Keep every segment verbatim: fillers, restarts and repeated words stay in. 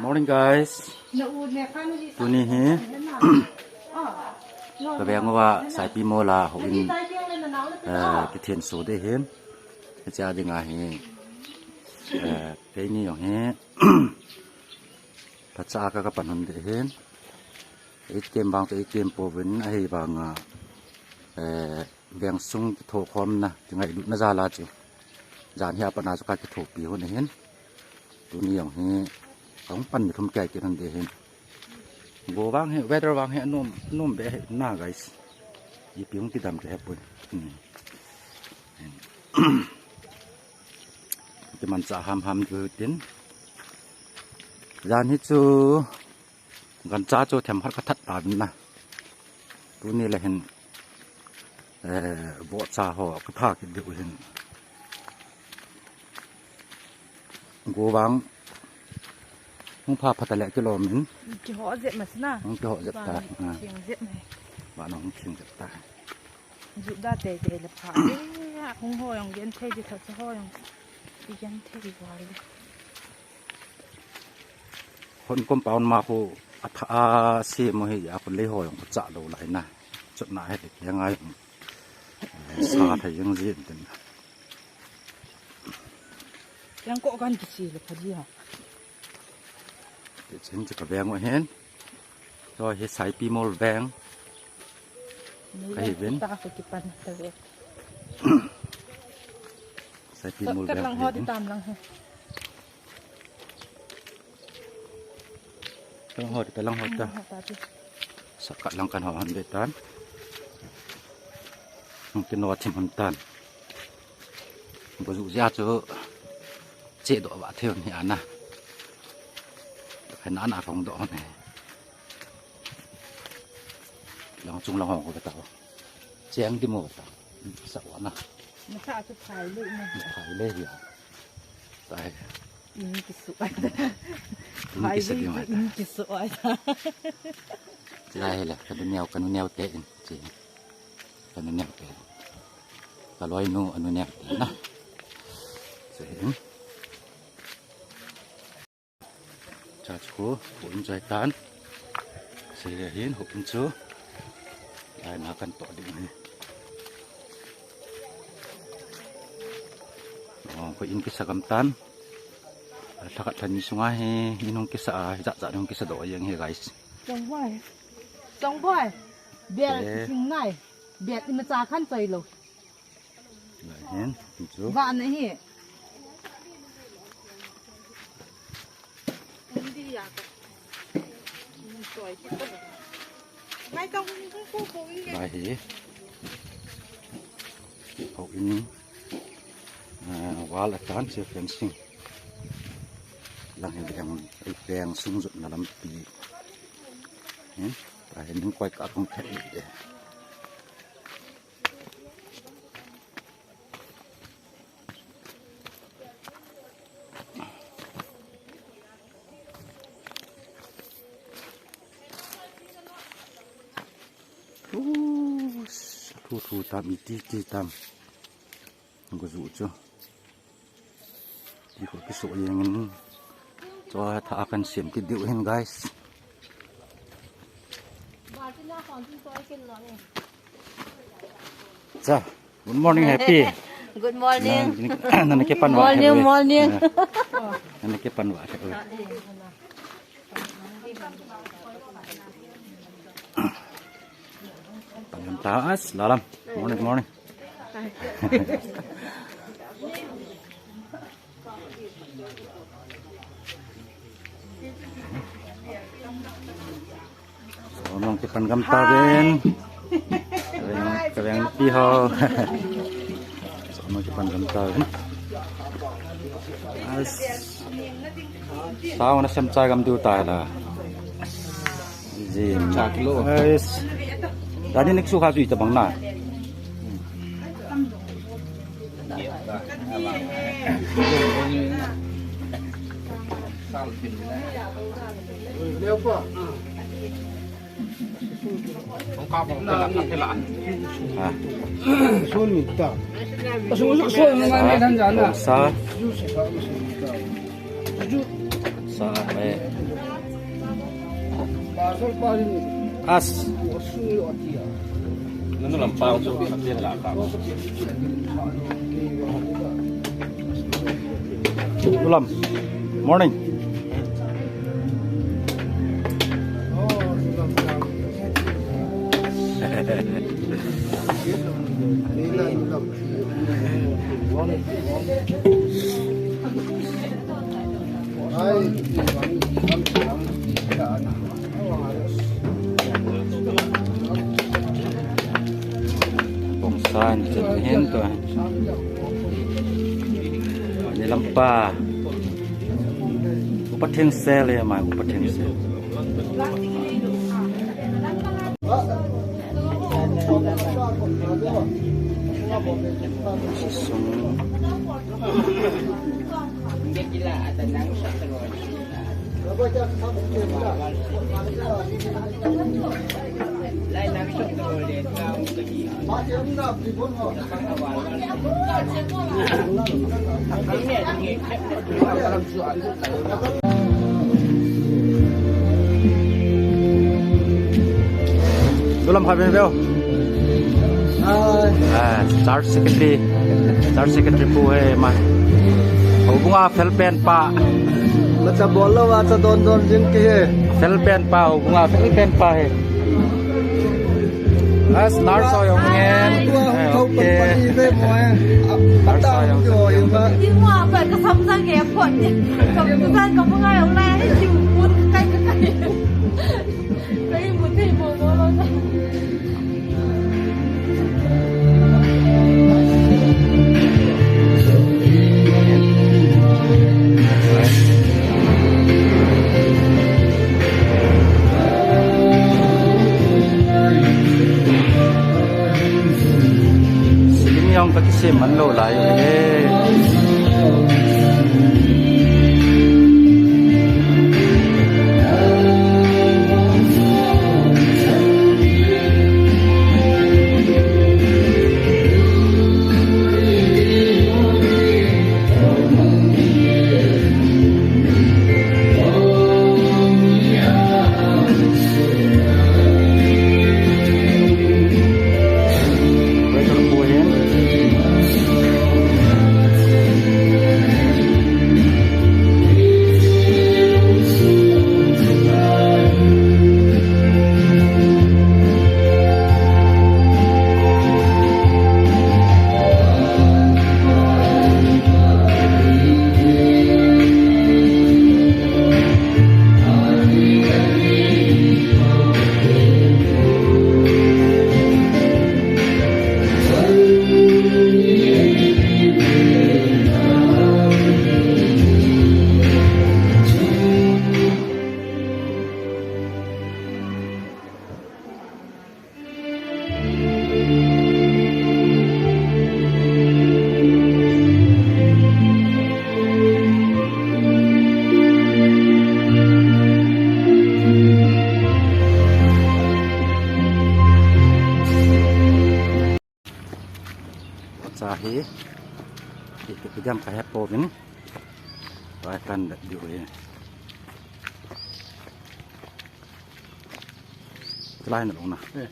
Morning, guys. Tuni hi kaveng uva Saipi Mall a houin, eh, kithenso ding ahin. Hiche a dinga hi, eh, keini jong hi phacha a ka, kapan hon ding ahin. Ei tem vang chu ei tem pouvin, ahivanga, eh, veng sung kithokhomna, kingailutna jal a chu jan hi apat a chu ka kithopi hon ahin. Tuni jong hi kahung pan ni thum kei kit hon ding ahin. Go vang hi, weather vang hi anom, anom be hi na, guys. Ipi hung kidam kahepoi. Hmm. Kimanchah hamham diu tin. Jan hi chu gancha chu themkhat kathat tauvin na. Tuni le hin, eh, vohcha ho katha kit diu hin. Go vang hung pha pha ta le kilom in. Kiho jep ma sina. Hung kiho jep ta. Vang theng jep ma. Vang hung theng jep ta. Jutda teitei le pha. Eh, hung ho jong genthei di tha chu ho jong. Igenthei di vale. Hon compound ma khu atha a sem u hi a, khu lei ho jong khu chah lou lai na. Chutna hi le kei ngai jong, eh, sa thei jeng jin tin. Kei ko kan kisi le pha di ha. Ti chen chu kaveng u ahin. Chu hi Saipi Mall veng. Kahi uvin. Ta ko kipan ta ve. Saipi Mall veng. Ka lang ho di tam lang ho. Lang ho ta, lang ho ta. Lang ho ta ti. Sakah lang kan ho han be tan. Hung kino thim hon tan. Bo ju ja chu che doh va thei hon hi ana. Khan ana phong doh hon he. Lang chung lang ho ko ta. Cheng di mo ta. Sa wa na. Masa chu phai le na. Phai le ya. Tai. In kisu ai. In kisu di ma ta. In kisu ai ta. Lai la, ka du neo, ka nu neo te in. Chi. Ka nu neo te. Ka loi nu anu neo te na. Chi. Cha chu, houin chu hitan. Sei le hin, houin chu. Lai na kan toh ding hi. Oh, houin kisa gam tan. Lha khat lha ni sunga hi, in hung kisa a, jat jat hung kisa doh jeng hi, guys. Chongboi. Chongboi. Bel sing nai. Bel imacha khan choi lou. Lai hin, chu. Vah na hi. Lai hi. Houin, ah, wall atan chu fencing. Lang hi veng, veng sung jotna lampi. Hin, lai hin koi ka kong khet de. Thu thu tam, iti iti tam. Ko ju chu. Ti ko kiso jeng in. Cho tha kan sem kit diu hin, guys. Cha, good morning, Happy. Good morning. Na, na, na ke pan wa. Morning, morning. Na, na ke pan wa. Pangam taas, lalam. Morning, morning. So, nung kipan gam tauvin. Kaveng, kaveng pi ho. So, nung kipan gam tauvin. As. Sao na sem chai gam diu tai la. Jin. Cha kilo. Yes. Dani nik su kha sui ta bang na. Ha. Sun mi ta. Sun, sun, sun, sun, sun, sun, sun. Sa. As. Nanu lam pau chu, na pen la ka. Ulam. Morning. Bongsa in chen hin tu. Ni lampa. Upa theng sel e mai, upa theng sel. Sung. Dulam kha ben veo. Ai. Ah, Church Secretary. Church Secretary pu he ma. Houbung a fel pen pa. Macha bol lou a cha don don jing ki he. Fel pen pa, houbung a fel pen pa he. As nurse ho jong ngen. Eh, okay. Nurse ho jong ngen. Ti mo apa ka samsang ke pon ni. Ka samsang ka mo ngai ong lai ni ti mo kai ka kai. Kai mo ti mo mo lo. Slim jong ka kisem man lou lai u he. Cha hi, hi, hi, hi, jam ka he po vin. Vai kan da diu hi. Lai na long na. Eh.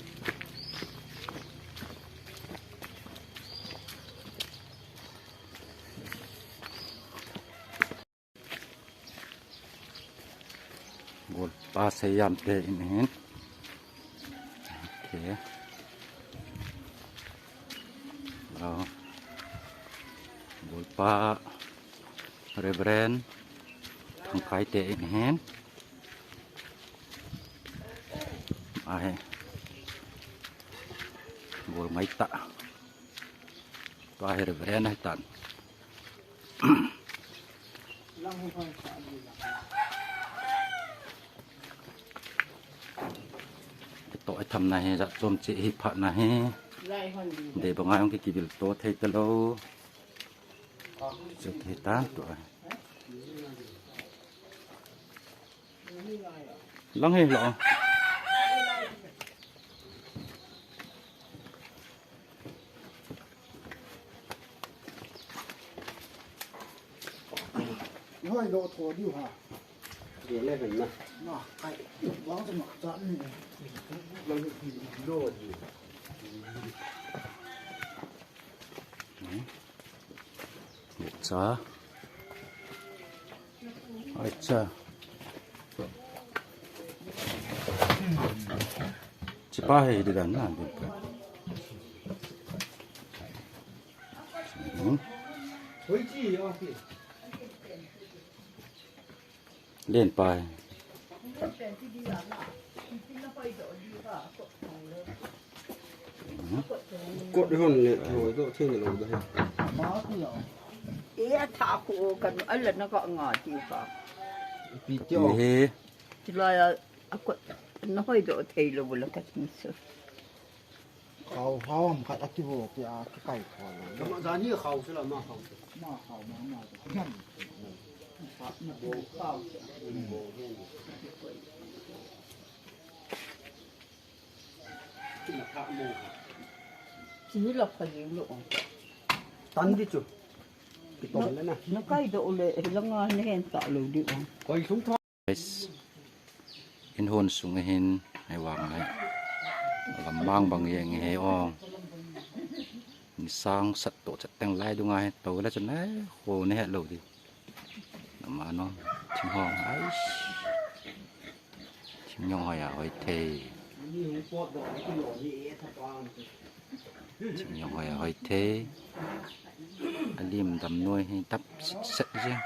Golpa Seiam te in hin. Okay. Hello. Golpa Reverend Thangkai te in hin. Ahi. Gol ngai ta. Tua hi Reverend ahi tan. Toh i tham na hi, jat chom che hi phat na hi. Dei banga jong ki kibil to thei talou. Che thei ta tua. Lang hi lo. Hoi lo tho diu ha. Cha. Ai cha. Chipa he di dan na, di ka. Hmm. Len pa he. Kot hon le, hoi to, thei le lo da he. E, a tha ko kan, ala na ka nga ti ka. Pi tio. He. Ti la ya, a kot, na hoi do thei lo la ka tin su. Khao, khao ham khat a kivo pia kikai kho lo. Kama jani khao sila ma khao. Ma khao, ma, ma. Bo khao. Bo hen. Kina kha mo. Chi la pha jing lo. Tan di chu. Kitom le na. Na kai do le, la nga ne hen ta lo di o. Koi sung tho. Guys, in hon sung ahin, hei vang le. Lam mang bang jeng hi o. Ni sang sat to chat teng lai dunga hi to le chun ai, ho ne het lo di. Nama no, thing hong, ai. Thing jong hoi a hoi thei. Thing jong hoi a hoi thei. A lim dam noi hi tap set set jeng.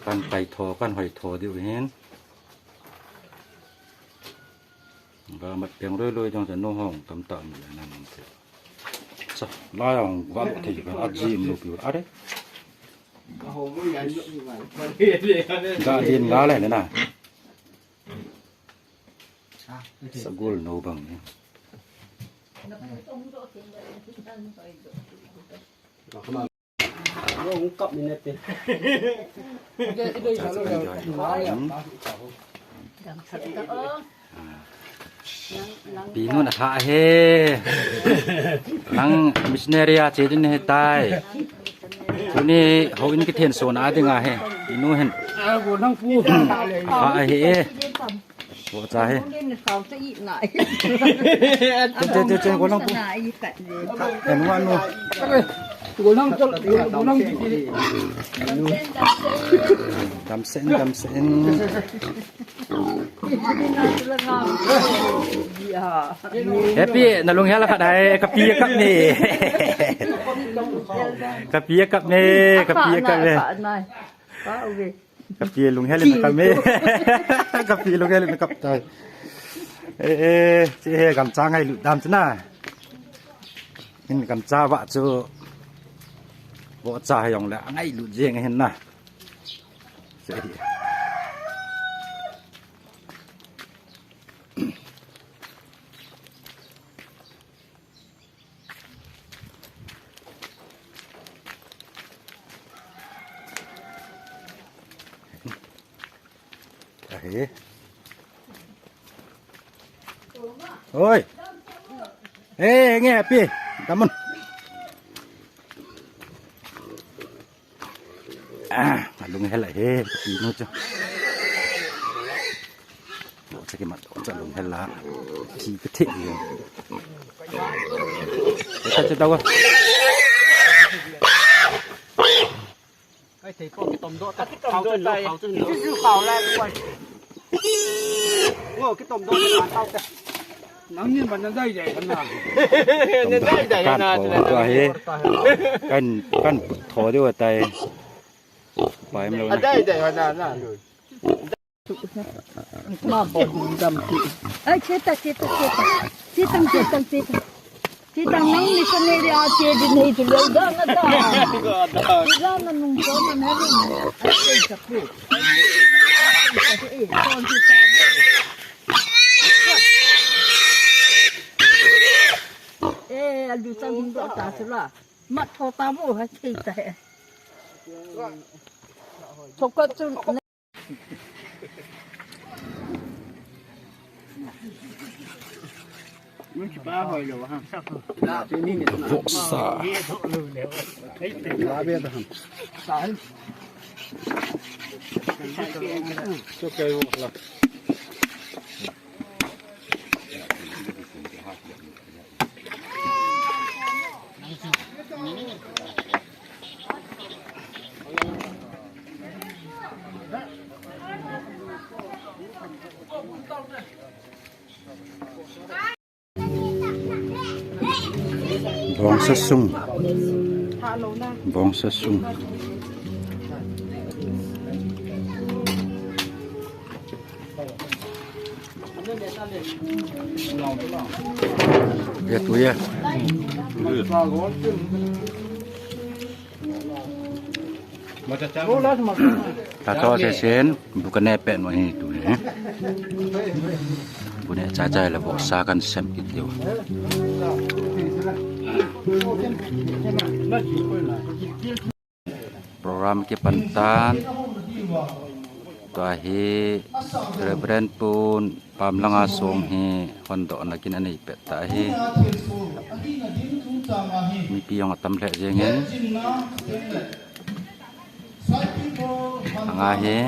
Kan kai tho, kan hoi tho diu hin. Ga mat peng roi roi jong cha no hong tam ta mi la nan se. Sa, la jong ga mo thei ka a ji mo pi a re. Ga din ga le na. Sagol no bang ni. Kap ni nete. Pinu na tha he. Nang missionary a che din he tai. Tuni houin kithen sona dinga he. Pinu hen. Tha he. Bo cha he. Che, che, che, che, golang pu. Hen wa nu. Golang chal, golang pu. Dam sen, dam sen. Happy, na lunghel khat dai, kapi kap ni. Kapi kap ni, kapi kap ni. Kapi lunghel in kap e. Kapi lunghel in kap tai. E, e, che he gamcha ngailut dam chu na. Hin gamcha va chu. Bo cha he jong le ngailut jeng hin na. Che he. Ahi. Oi. Eh, nge api. Kamun. Ah, alung hel ahi, pinu chu. Cha kimat, cha lung hel la. Ki ka the. Ka cha dawa. Ai, thei po kitom do ta. Kitom do ta. Khao chu, khao chu. Chu, chu khao la. Ngo kitom do ta, tao ta. Nang ni ban na dai dai kan na. Na dai dai kan na, kan chu le. Kan, kan tho de wa tai. Pai em lo na. Dai dai na na. Ma bo dam ti. Ai, che ta, che ta, che ta. Che tang, che tang, che tang. Che tang nang ni sa ne ria che di nei chu le da na ta. Che da na nung so na na ni. Ai, che ta pu. Ai, che ta pu. Eh, alu sang hing do ta chu la. Ma tho ta mo ha che ta he. Tho ka chu. Vohsa. Bongsa sung. Bongsa sung. Ya, tu ya. Tacho se sen, bu kaneh pet mo hi tu hi. Bu neh cha cha le vohsa kan sem kit diu. Program kipan tan. Tua hi Reverend Pun Pamlanga song hi hondohna kin anei pet ta hi. Mipi jong atam lheh jengin. Anga hi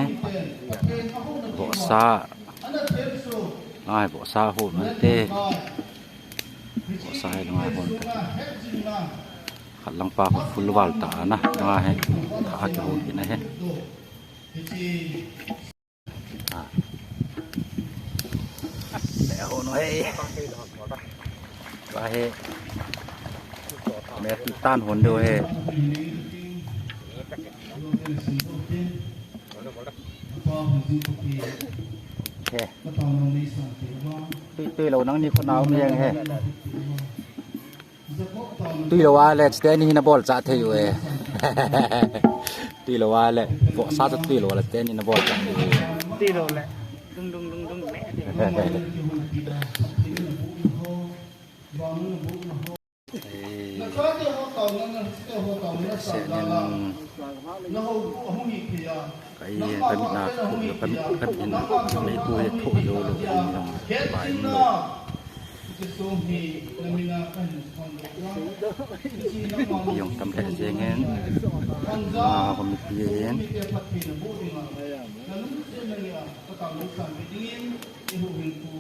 vohsa. Anga hi vohsa ho nante. Vohsa hi anga ho nante. Khat lang pa khu full val ta na. Anga hi tha kihon kit na hi. Ah. Le ho no he. Ba he. Me tan hon do he. He. Tui, tui lo nang ni khu nau mi he. Tui lo a le, chuteni hi na bol cha thei u e. Tui lo a le, vohsa cha tui lo a le, chuteni na bol cha thei u e. Tui lo le, dung, dung, dung, dung le. Eh. Senin. Ka i, ka mit na, ka mit, ka mit in, ka mit in, ka mit in, ka mit in, ka mit in, Jong tam lheh jeng in, ma committee in.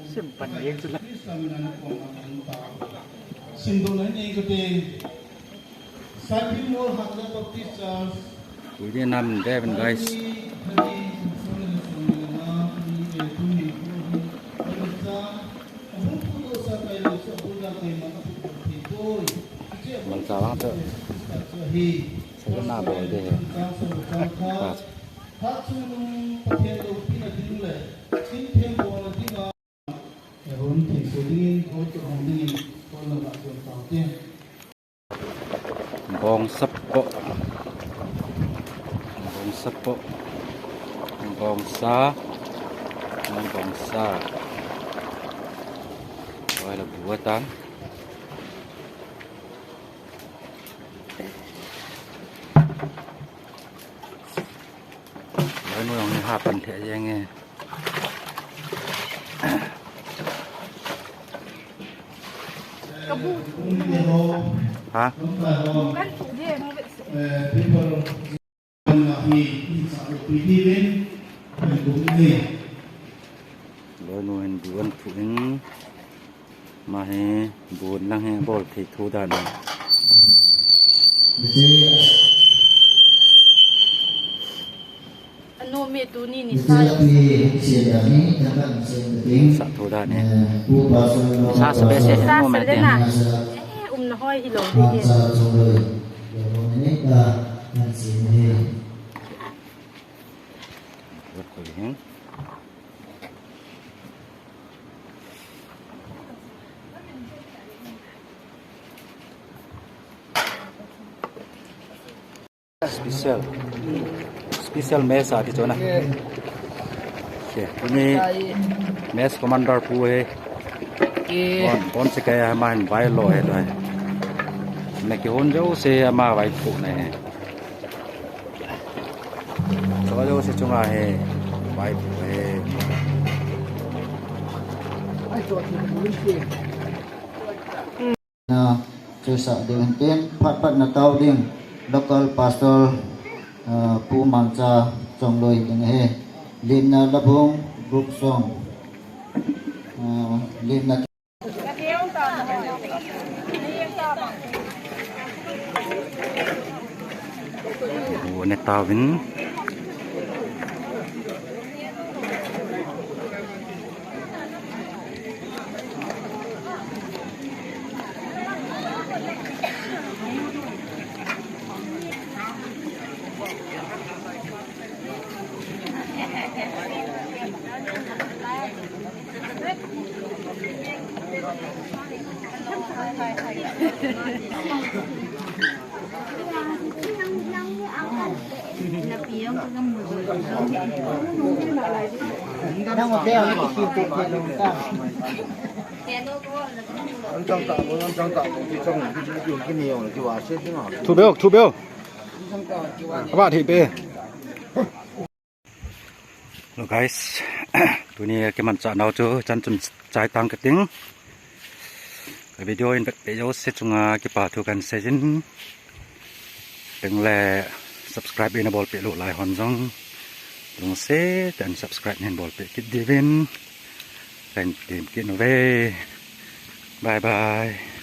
Sim pan jeng chu la. Sim dong na ni ka te. Pui dia nam Devin, guys. Malcha vang to. Sa na bol de he. Bongsa po. Bongsa po. Bongsa. Bongsa. Wala buatan. Wala nu yang ni hapan thei yang eh. Ha? Loi nu hin bu an thu in. Ma hi bu lang hi bol thei thu dan. Anu mi tu ni ni sa yo. Sa thu dan ni. Sa sa be se nu me te. Eh, um na hoi hi lo de. Koi hin. Special. Special mess ati chona. Okay, tuni mess commander pu he. Bon, bon se kaya man vai lo he to he. Na kihon jo se ama vai pu na he. Chua jouse chunga hi, vai pu hi. Ai, chua chu ka bul in ti. Tusa ding tin phat phat na tao ding local pastor, ah, Pu Mangcha Chongloi ding he. Limna Labung group song. Ah, limna. Pu ne tauvin. Thu beu, thu beu. Aba thei pe. Hello guys, tuni kimanchah nau chu chan chun chai tang kating. Ka video in vetpeh jouse chunga kipa thu kahin seijin. Tengle subscribe in abolpeh lou lai hon jong lungset tah in subscribe nahin bolpeh kit diuvin kahin tem kit uve. Bye bye.